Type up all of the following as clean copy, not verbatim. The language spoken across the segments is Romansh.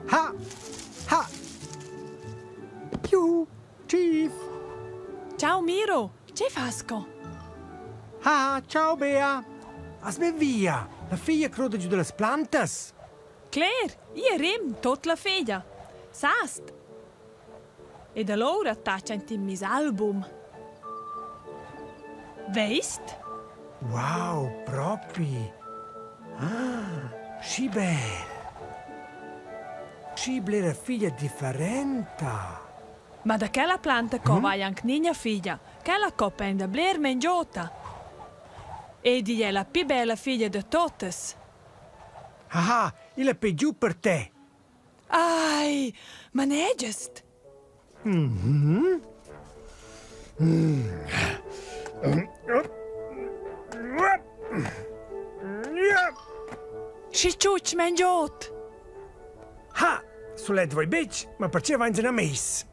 Ha! Ha! Juhu! Chief! Ciao Miro, che fas co? Ha, ciao Bea! As me via! La figlia croda giù dallas plantas! Cler, ia rem tot la feglia. Sast? Ed allora tacha int in mis album. Veist? Wow, propi! Ah, schi bel! Schi blera figlia differenta! Ma da quella planta co vai anc nigna figlia, quella co penda bler mengiota. Ed igl è la pi bella figlia da totas. Aha, il è pe giu per te! Ai, manegest? Mhm. Schi tschuc mengiot! Ha, sulet voi betg, ma perche vains ina meis?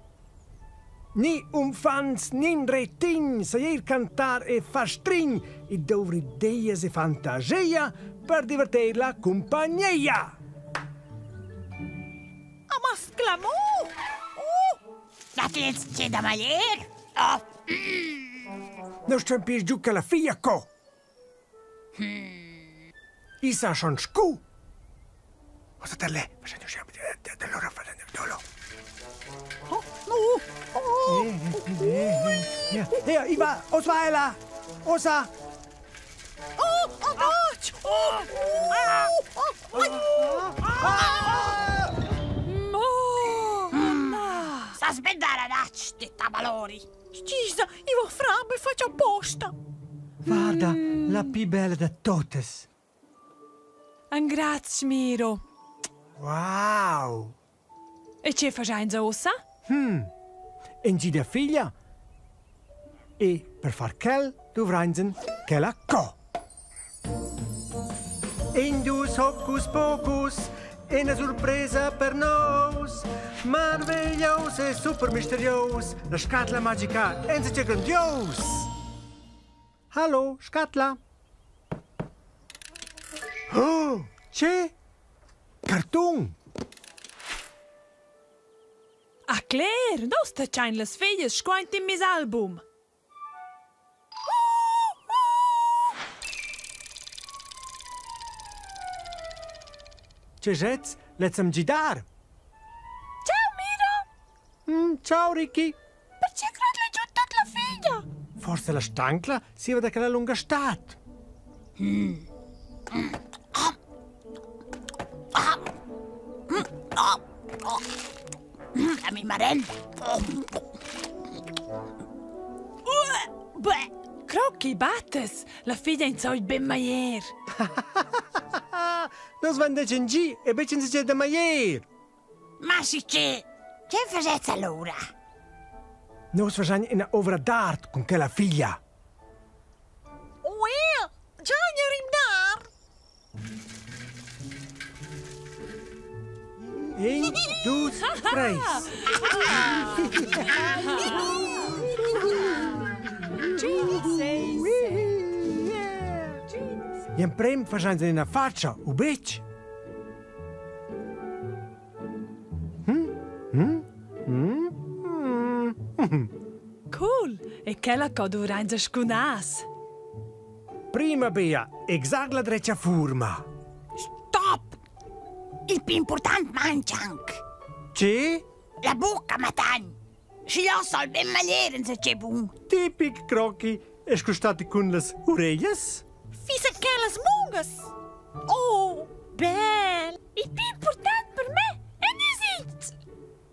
Ni unfants nin retign sa eir cantar e far strign e douvri ideas e fantasia per diverter la cumpagneia. A m'has clamò! Oh! Dat ils che da maglier? Oh. Nus stuein pir giu che la figlia co. I sa schon scu. Ossa te le, facendo allora facendo dolo. Oh, no! Oh! Ja, Iva, os va ella. Osa. Oh, oh, oh, oh, oh, ah! Mo! Na! Sa sbendare racci di tabalori. Stisa, io frab e faccio apposta. Guarda, la più bella da totes. Engrazch, Miro. Wow! E che faschains uossa? Hm, in gi da figlia. E per far quel dovrainsen quella co. Indus hocus pocus, ina surpresa per nous. Marveglios e super misterios, la scatla magica enzatge grandios. Hallo, scatla. Oh, che? Cartun! Ah, cler, nus tachain las feglias sco aint in meis album. Che jets, lez am gidar? Ciao Miro! Ciao Ricky! Perché crod giù tut la figlia? Forse la stancla sieva da quella lunga stat. La mi marenda. Beh, Crocchi battes! La figlia in soit ben maier. Nus van detg in gi e betg insatge da maier. Ma si che, che facez allura? Nus faschagn ina ovra d'art cun quella figlia. Uè, già a rimnar? In, dus, treis. Gl'emprem faschagn ina fatscha, u betg? Hm? Hm? Hm? Hm? Cool! E quella co duvrains a scunas. Prima Bea, exact la dretga furma. Stop! Il più important mangia anc. Che? La bucca, matagn. Schi io sol ben maglier se c'è bun. Tipic Crocchi, es stati cun las ureglias? Fisa quellas mungas. Oh, bel! Il più important per me è ils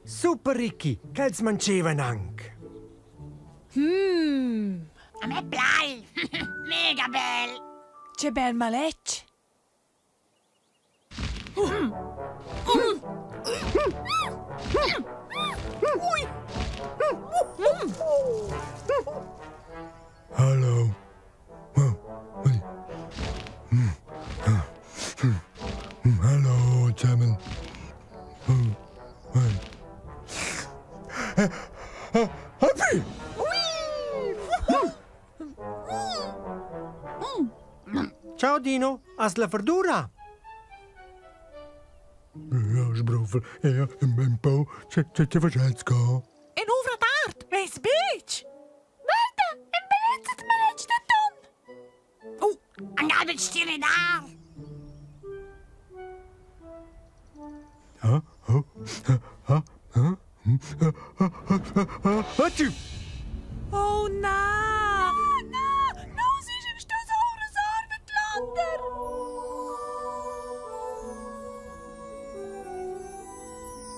Super Ricky, quels manchevan anc. A me plai. Mega bel. Che bel maletg. Hallo. Hallo zusammen. Happy! Ciao Dino, has la verdura? sbruffel, ja, un po, che che facez co? Un'ovra d'art, ves betg? Guarda, in bellezza de maletg da ton. Oh, angal betg tiridar. Ah, oh, ah, ah, ah, ah, Oh na! Na, nus ischem stos ora Sorvetlander.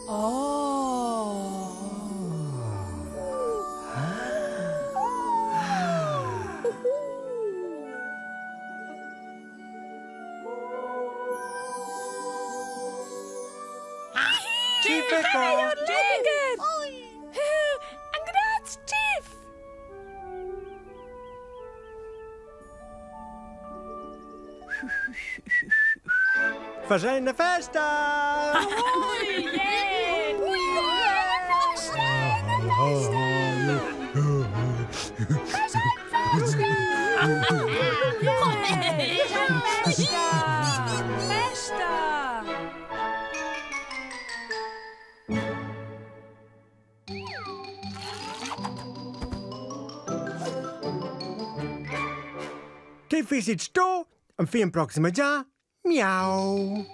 Oh! Jäger! Graz, Chief! Fagein la festa! Ui, yeah! Ui, festa! Festa! Festa! Che fissit sto? Am fin proxima già. Miau.